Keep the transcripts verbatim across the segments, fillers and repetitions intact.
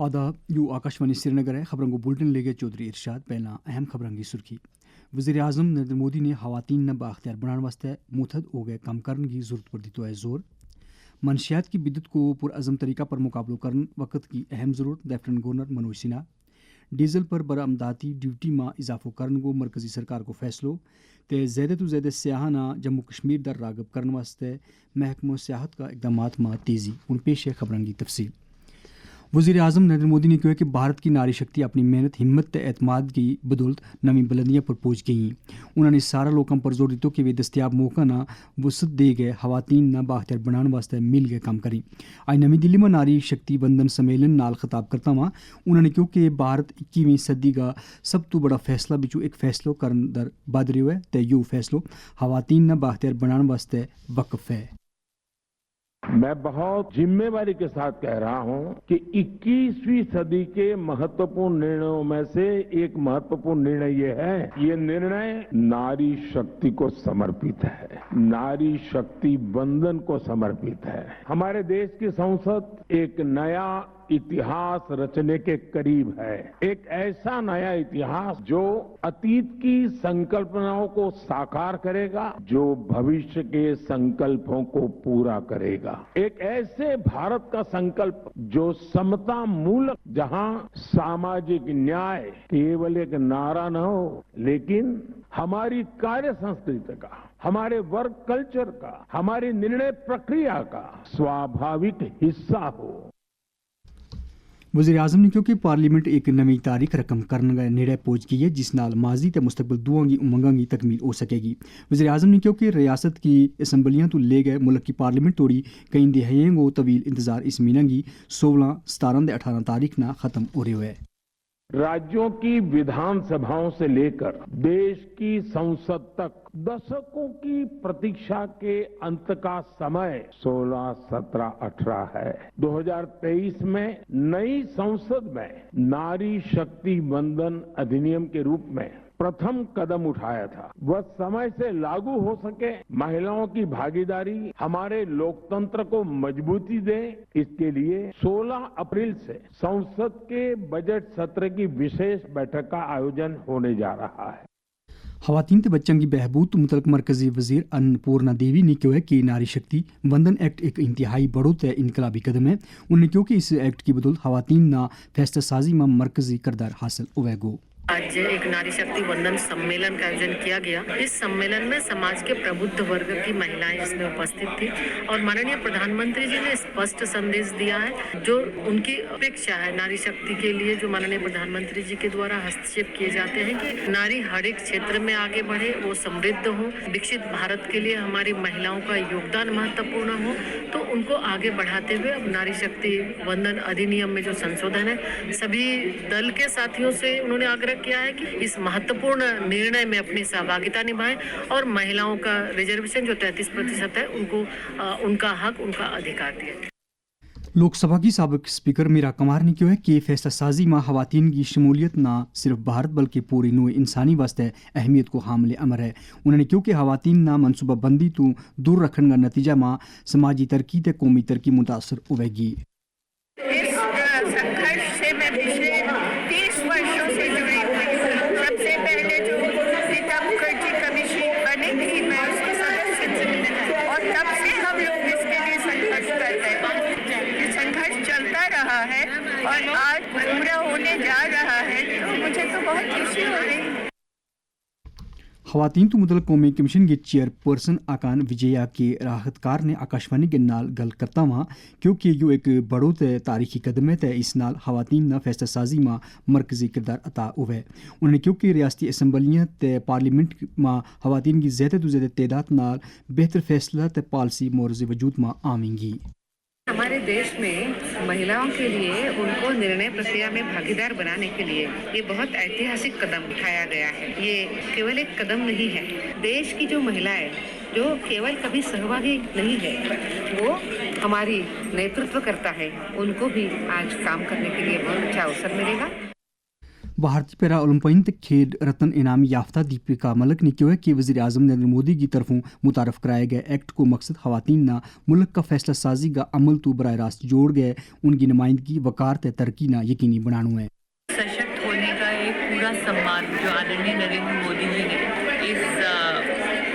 ادا یوہ آکاشوانی سرینگر ہے۔ خبراں کو بلٹن لے گئے چوہدری ارشاد۔ پہلاں اہم خبراں کی سرخی۔ وزیراعظم نریندر مودی نے خواتین نا بااختیار بنان واسطے متحد ہو گئے کم کرن کی ضرورت پر دیتو ہے زور۔ منشیات کی بدت کو پرعزم طریقہ پر مقابلو کرن وقت کی اہم ضرورت، لیفٹننٹ گورنر منوج سنہا۔ ڈیزل پر برآمداتی ڈیوٹی ما اضافو کرن کو مرکزی سرکار کو فیصلو، تے زیادہ تو زیادہ سیاحاں نا جموں کشمیر در راغب کرن واسطے محکمو سیاحت کا اقدامات ما تیزی۔ ہن پیش ہے خبراں کی تفصیل۔ وزیراعظم نریندر مودی نے کہیو ہے کہ بھارت کی ناری شکتی اپنی محنت ہمت تے اعتماد کی بدولت نوی بلندیاں پر پہنچ گئی ہیں۔ انہوں نے سارا لوکاں پر زور دیتو کہ ویہ دستیاب موقع نا وسعت دے گئے خواتین نا بااختیار بنان واسطے مل گئے کم کریں۔ آئی نوی دلی ما ناری شکتی وندن سمیلن نال خطاب کرتا ہوا انہوں نے کہیو کہ بھارت اکیویں صدی کا سب تو بڑا فیصلہ بچو ایک فیصلو کرن در بد رہیو ہے تے یوہ فیصلو خواتین نا بااختیار بنان واسطے وقف ہے۔ میں بہت ذمہ واری کے ساتھ کہہ رہا ہوں کہ اکیسویں صدی کے مہتوپورن نرنیوں میں سے ایک مہتوپورن نرنے یہ ہے، یہ نرنے ناری شکتی کو سمرپت ہے، ناری شکتی وندن کو سمرپت ہے۔ ہمارے دیش کی سنسد ایک نیا اتہاس رچنے کے قریب ہے، ایک ایسا نیا اتہاس جو اتیت کی سنکلپناؤں کو ساکار کرے گا، جو بھوشیہ کے سنکلپوں کو پورا کرے گا، ایک ایسے بھارت کا سنکلپ جو سمتا مولک، جہاں ساماجک نیائے کیول ایک نعرہ نہ ہو، لیکن ہماری کاریہ سنسکرتی کا، ہمارے ورک کلچر کا، ہماری نرنے پرکریا کا سوابھاوک حصہ ہو۔ وزیراعظم نے کہیو کہ پارلیمنٹ ایک نوی تاریخ رقم کرن کا نیڑے پہنچ گئی ہے، جس نال ماضی تے مستقبل دواں کی امنگاں کی تکمیل ہو سکے گی۔ وزیراعظم نے کہیو کہ ریاست کی اسمبلیاں تو لے گئے ملک کی پارلیمنٹ توڑی کئی دہائیاں کو طویل انتظار اس مہینہ کی سولہ، ستارہ تے اٹھارہ تاریخ نا ختم ہو رہیو ہے۔ راجیوں کی ودھان سبھاؤں سے لے کر دیش کی سنسد تک دشکوں کی پرتیکشا کے انت کا سمے سولہ، سترہ، اٹھارہ ہے۔ دو ہزار تئیس میں نئی سنسد میں ناری شکتی وندن ادھینیم کے روپ میں پرتھم قدم اٹھایا تھا، وہ سمے سے لاگو ہو سکے، مہیلاؤں کی بھاگیداری ہمارے لوکتنتر کو مضبوطی دے، اس کے لیے سولہ اپریل سے سنسد کے بجٹ ستر کی وشیش بیٹھک کا آیوجن ہونے جا رہا ہے۔ خواتین تے بچاں کی بہبود متعلق مرکزی وزیر ان پورنا دیوی نے کہیو ہے کہ ناری شکتی وندن ایکٹ ایک انتہائی بڑو تے انقلابی قدم ہے۔ انہوں نے کہیو کہ اس ایکٹ کی بدولت خواتین نا فیصلہ سازی ما مرکزی کردار حاصل ہوئے گو۔ آج ایک ناری شکتی وندن سمیلن کا آیوجن کیا گیا۔ اس سمیلن میں سماج کے پربدھ ورگ کی مہیلائیں اس میں اپستھت تھی اور ماننیہ پردھان منتری جی نے اسپشٹ سندیش دیا ہے جو ان کی اپیکشا ہے ناری شکتی کے لیے جو ماننیہ پردھان منتری جی کے دوارا ہستکشیپ کیے جاتے ہیں کہ ناری ہر ایک چھیتر میں آگے بڑھے، وہ سمردھ ہو۔ وکست بھارت کے لیے ہماری مہیلاؤں کا یوگدان مہتوپورن ہو، تو ان کو آگے بڑھاتے ہوئے اب ناری شکتی وندن ادھینیم میں جو سنسودھن ہے، سبھی دل کے ساتھیوں سے انہوں نے آگرہ کیا ہے کہ اس مہتوپورن نرنے میں اپنی سہبھاگیتا نبھائیں اور مہیلاؤں کا ریزرویشن جو تینتیس پرتیشت ہے ان کو ان کا حق، ان کا ادھیکار دیا۔ لوک سبھا کی سابق اسپیکر میرا کمار نے کہیو ہے کہ فیصلہ سازی ما خواتین کی شمولیت نہ صرف بھارت بلکہ پوری نوع انسانی واسطے اہمیت کو حامل امر ہے۔ انہوں نے کہیو کہ خواتین نا منصوبہ بندی تو دور رکھن کا نتیجہ ما سماجی ترقی تے قومی ترقی متاثر ہوئے گی۔ اس سنگھرش سے میں پچھلے تیس ورشوں سے جڑی ہوئی ہوں۔ سب سے پہلے جو پیتا مکھرجی کمیشن بنی تھی، میں اس کی سدسیہ تھی اور تب سے ہم لوگ اس کے لیے سنگھرش کر رہے ہیں۔ یہ سنگھرش چلتا رہا ہے اور آج پورا ہونے جا رہا ہے، تو مجھے تو بہت خوشی ہو رہی ہے۔ خواتین تو متعلق قومی کمیشن کے چیئر پرسن اکان وجیا کے راحت کار نے آکاشوانی کے نال گل کرتا ہوا، کیونکہ یوہ ایک بڑو تے تاریخی قدم ہے تے اس نال خواتین نا فیصلہ سازی ما مرکزی کردار عطا ہووے۔ انہوں نے کہیو کہ ریاستی اسمبلیاں تے پارلیمنٹ ما خواتین کی زیادہ تو زیادہ تعداد نال بہتر فیصلہ تے پالیسی مورز وجود ما آویں گی۔ ہمارے دیش میں مہیلاؤں کے لیے ان کو نرنے پرکریا میں بھاگیدار بنانے کے لیے یہ بہت ایتہاسک قدم اٹھایا گیا ہے۔ یہ کیول ایک قدم نہیں ہے۔ دیش کی جو مہیلائیں جو کیول کبھی سہبھاگی نہیں ہے، وہ ہماری نیترتو کرتا ہے، ان کو بھی آج کام کرنے کے لیے بہت اچھا اوسر ملے گا۔ بھارتی پیرا اولمپین تے کھیڈ رتن انعام یافتہ دیپکا ملک نے کہیو ہے کہ وزیر اعظم نریندر مودی کی طرفوں متعارف کرائے گئے ایکٹ کو مقصد خواتین نا ملک کا فیصلہ سازی کا عمل تو براہ راست جوڑ گئے ان کی نمائندگی وقار تے ترقی نا یقینی بنانو ہے۔ سشکت ہونے کا ایک پورا سممان جو آدرنی نریندر مودی جی نے اس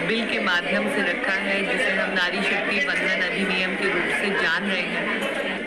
بل کے مادھیم سے رکھا ہے، جسے ہم ناری شکتی وندن ادھینیم کے روپ سے جان رہے ہیں،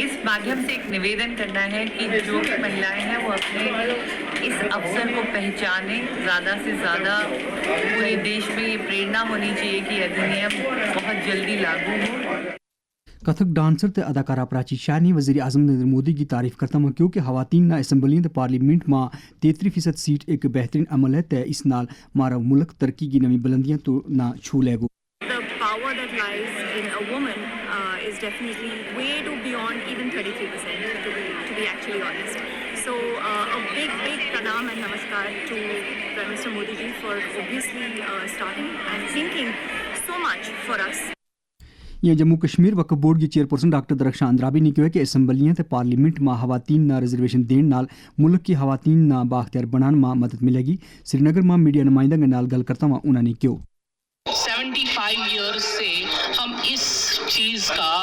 اس مادھیم سے ایک نویدن کرنا ہے کہ جو بھی مہیلائیں ہیں وہ اپنے اس اوسر کو پہچانیں، زیادہ سے زیادہ پورے دیش میں یہ پریرنا ہونی چاہیے کہ ادھینیم بہت جلدی لاگو ہو۔ کتھک ڈانسر تے اداکارہ پراچی شاہ نے وزیر اعظم نریندر مودی کی تعریف کرتا ہوا کہیو کہ خواتین نا اسمبلیاں تے پارلیمنٹ ما تیتری فیصد سیٹ ایک بہترین عمل ہے تے اس نال مارا ملک ترقی کی نوی بلندیاں تو نا چھو لے گو۔ The power that lies in a woman uh, is definitely way too beyond even thirty-three percent, to be, to be actually honest. So, uh, a big, big pranam and namaskar to Prime Minister Modi ji for obviously uh, starting and thinking so much for us. یا جموں کشمیر وقف بورڈ کی چیئرپرسن ڈاکٹر درخشاں اندرابی نے کہیو ہے کہ اسمبلیاں تے پارلیمنٹ ما خواتین نا ریزرویشن دین نال ملک کی خواتین نا بااختیار بنان ما مدد ملے گی۔ سری نگر ما میڈیا نمائندہ کے نال گل کرتا ہوا انہاں نے کہیو۔ سیونٹی فائیو ایئرز سے ہم اس چیز کا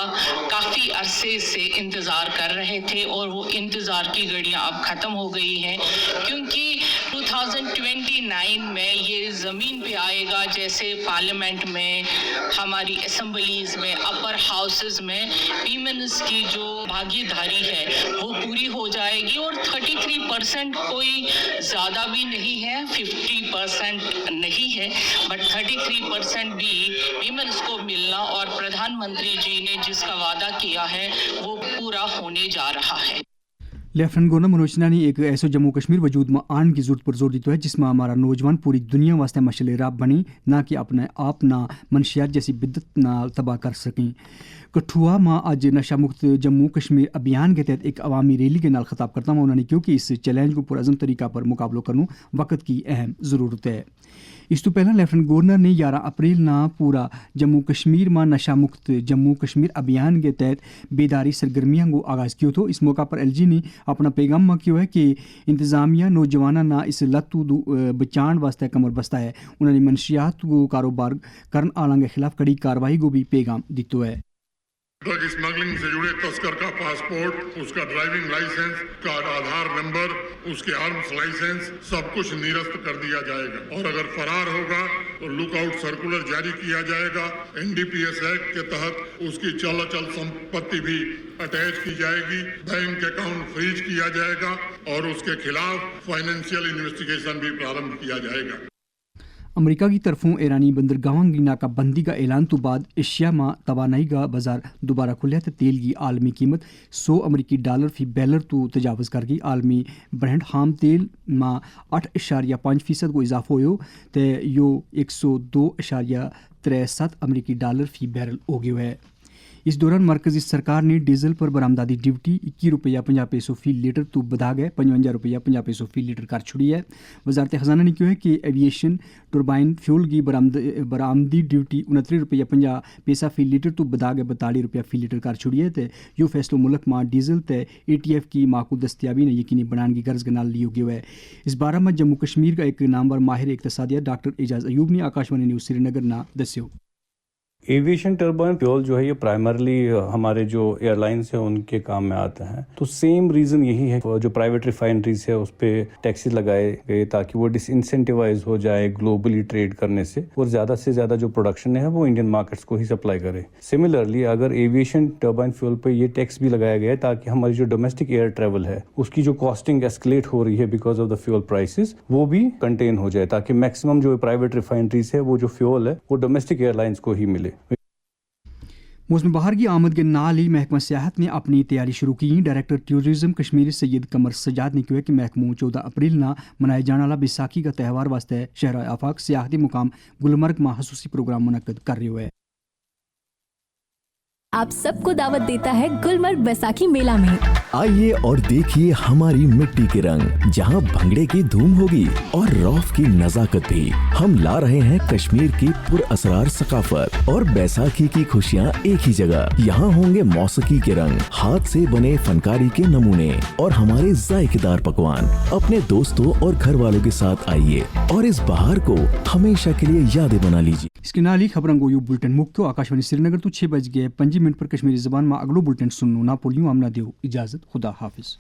کافی عرصے سے انتظار کر رہے تھے اور وہ انتظار کی گھڑیاں اب ختم ہو گئی ہیں، کیونکہ ٹو تھاؤزنڈ ٹوینٹی نائن میں یہ زمین پہ آئے گا، جیسے پارلیمنٹ میں، ہماری اسمبلیز میں، اپر ہاؤسز میں ویمنز کی جو بھاگی دھاری ہے وہ پوری ہو جائے گی۔ اور تھرٹی تھری پرسنٹ کوئی زیادہ بھی نہیں ہے، ففٹی پرسنٹ نہیں ہے، بٹ تھرٹی تھری پرسنٹ بھی ویمنز کو ملنا اور پردھان منتری جی نے جس کا وعدہ کیا ہے وہ پورا ہونے جا رہا ہے۔ لیفٹننٹ گورنر منوج سنہا نے ایک ایسو جموں کشمیر وجود ما آن کی ضرورت پر زور دیتو ہے جس ما ہمارا نوجوان پوری دنیا واسطے مشعل راہ بنیں، نہ کہ اپنے آپ نا منشیات جیسی بدت نا تباہ کر سکیں۔ کٹھوا ما اج نشہ مکت جموں کشمیر ابھیان کے تحت ایک عوامی ریلی کے نال خطاب کرتا ہوا انہاں نے کہیو کہ اس چیلنج کو پرعزم طریقہ پر مقابلو کرنو وقت کی اہم ضرورت ہے۔ اس تو پہلاں لیفٹننٹ گورنر نے یارہ اپریل نا پورا جموں کشمیر ما نشہ مکت جموں کشمیر ابھیان کے تحت بیداری سرگرمیاں کو آغاز کیو تھو۔ اس موقع پر ایل جی نے اپنا پیغام ما کہیو ہے کہ انتظامیہ نوجواناں نا اس لت تو بچان واسطے کمر بستہ ہے۔ انہاں نے منشیات کو کاروبار کرن آلاں کے خلاف کڑی کاروائی کو بھی پیغام دیتو ہے۔ ڈرگ اسمگلنگ سے جڑے تسکر کا پاسپورٹ، اس کا ڈرائیونگ لائسنس، کا آدھار نمبر، اس کے آرمز لائسنس، سب کچھ نرست کر دیا جائے گا اور اگر فرار ہوگا تو لک آؤٹ سرکولر جاری کیا جائے گا۔ این ڈی پی ایس ایکٹ کے تحت اس کی چل اچل سمپتی بھی اٹیچ کی جائے گی۔ بینک اکاؤنٹ فریز کیا جائے گا اور اس کے خلاف فنانشل انویسٹیگیشن بھی پرارمب کیا جائے گا۔ امریکہ کی طرفوں ایرانی بندرگاہاں کی ناکہ بندی کا اعلان تو بعد ایشیا ما توانائی کا بازار دوبارہ کھلیا تے تیل کی عالمی قیمت سو امریکی ڈالر فی بیلر تو تجاوز کر گئی۔ عالمی برنڈ ہام تیل ما اٹھ اشاریہ پانچ فیصد کو اضافو ہویو تے یوہ ایک سو دو اشاریہ ترے ست امریکی ڈالر فی بیرل ہو گیو ہے۔ اس دوران مرکزی سرکار نے ڈیزل پر برآمداتی ڈیوٹی اکی روپیہ پنجاہ پیسو فی لیٹر تو بدھا گئے پنجونجا روپیہ پنجاہ پیسو فی لیٹر کر چھڑی ہے۔ وزارت خزانہ نے کہیو ہے کہ ایویشن ٹربائن فیول کی برآمدی ڈیوٹی انہتری روپیہ پنجاہ پیسا فی لیٹر تو بدھا گئے بتالی روپیہ فی لیٹر کر چھڑی ہے تے یوہ فیصلو ملک ما ڈیزل تے اے ٹی ایف کی معقول دستیابی نا یقینی بنان کی غرض کے نال لیو گیو ہے۔ اس بارہ ما جموں کشمیر کا ایک نامور ماہر اقتصادیہ ڈاکٹر اعجاز ایوب نے آکاشوانی نیوز سری نگر نا دسیو۔ ایویشن ٹربائن فیول جو ہے یہ پرائمرلی ہمارے جو ایئرلائنس ہیں ان کے کام میں آتا ہے، تو سیم ریزن یہی ہے جو پرائیویٹ ریفائنریز ہے اس پہ ٹیکسز لگائے گئے تاکہ وہ ڈس انسینٹیوائز ہو جائے گلوبلی ٹریڈ کرنے سے اور زیادہ سے زیادہ جو پروڈکشن ہے وہ انڈین مارکیٹس کو ہی سپلائی کرے۔ سملرلی اگر ایویشن ٹربائن فیول پہ یہ ٹیکس بھی لگایا گیا ہے تاکہ ہماری جو ڈومیسٹک ایئر ٹریول ہے اس کی جو کاسٹنگ ایسکلیٹ ہو رہی ہے بیکاز آف دا فیول پرائسز وہ بھی کنٹین ہو جائے تاکہ میکسیمم جو پرائیویٹ ریفائنریز ہے وہ جو فیول ہے وہ ڈومیسٹک ایئرلائنس کو ہی ملے۔ موسم بہار کی آمد کے نال ہی محکمہ سیاحت نے اپنی تیاری شروع کی ہیں۔ ڈائریکٹر ٹورازم کشمیر سید قمر سجاد نے کہیو ہے کہ محکمو چودہ اپریل نا منائے جان والا بیساکھی کا تہوار واسطے شہر آفاق سیاحتی مقام گلمرگ ما خصوصی پروگرام منعقد کر رہیو ہے۔ آپ سب کو دعوت دیتا ہے گلمرگ بیساکھی میلہ میں۔ آئیے اور دیکھیے ہماری مٹی کے رنگ، جہاں بھنگڑے کی دھوم ہوگی اور روف کی نزاکت بھی۔ ہم لا رہے ہیں کشمیر کی پراسرار ثقافت اور بیساکھی کی خوشیاں ایک ہی جگہ۔ یہاں ہوں گے موسیقی کے رنگ، ہاتھ سے بنے فنکاری کے نمونے اور ہمارے ذائقے دار پکوان۔ اپنے دوستوں اور گھر والوں کے ساتھ آئیے اور اس بہار کو ہمیشہ کے لیے یادیں بنا لیجیے۔ اس کے نال ہی خبراں کو یوہ بلٹن مک تھو۔ آکاشوانی سری نگر تو چھ بج گئے پنجی منٹ پر کشمیری زبان ما اگلو بلٹن سننو نا پولیوں۔ ہم نا دیو اجازت، خدا حافظ۔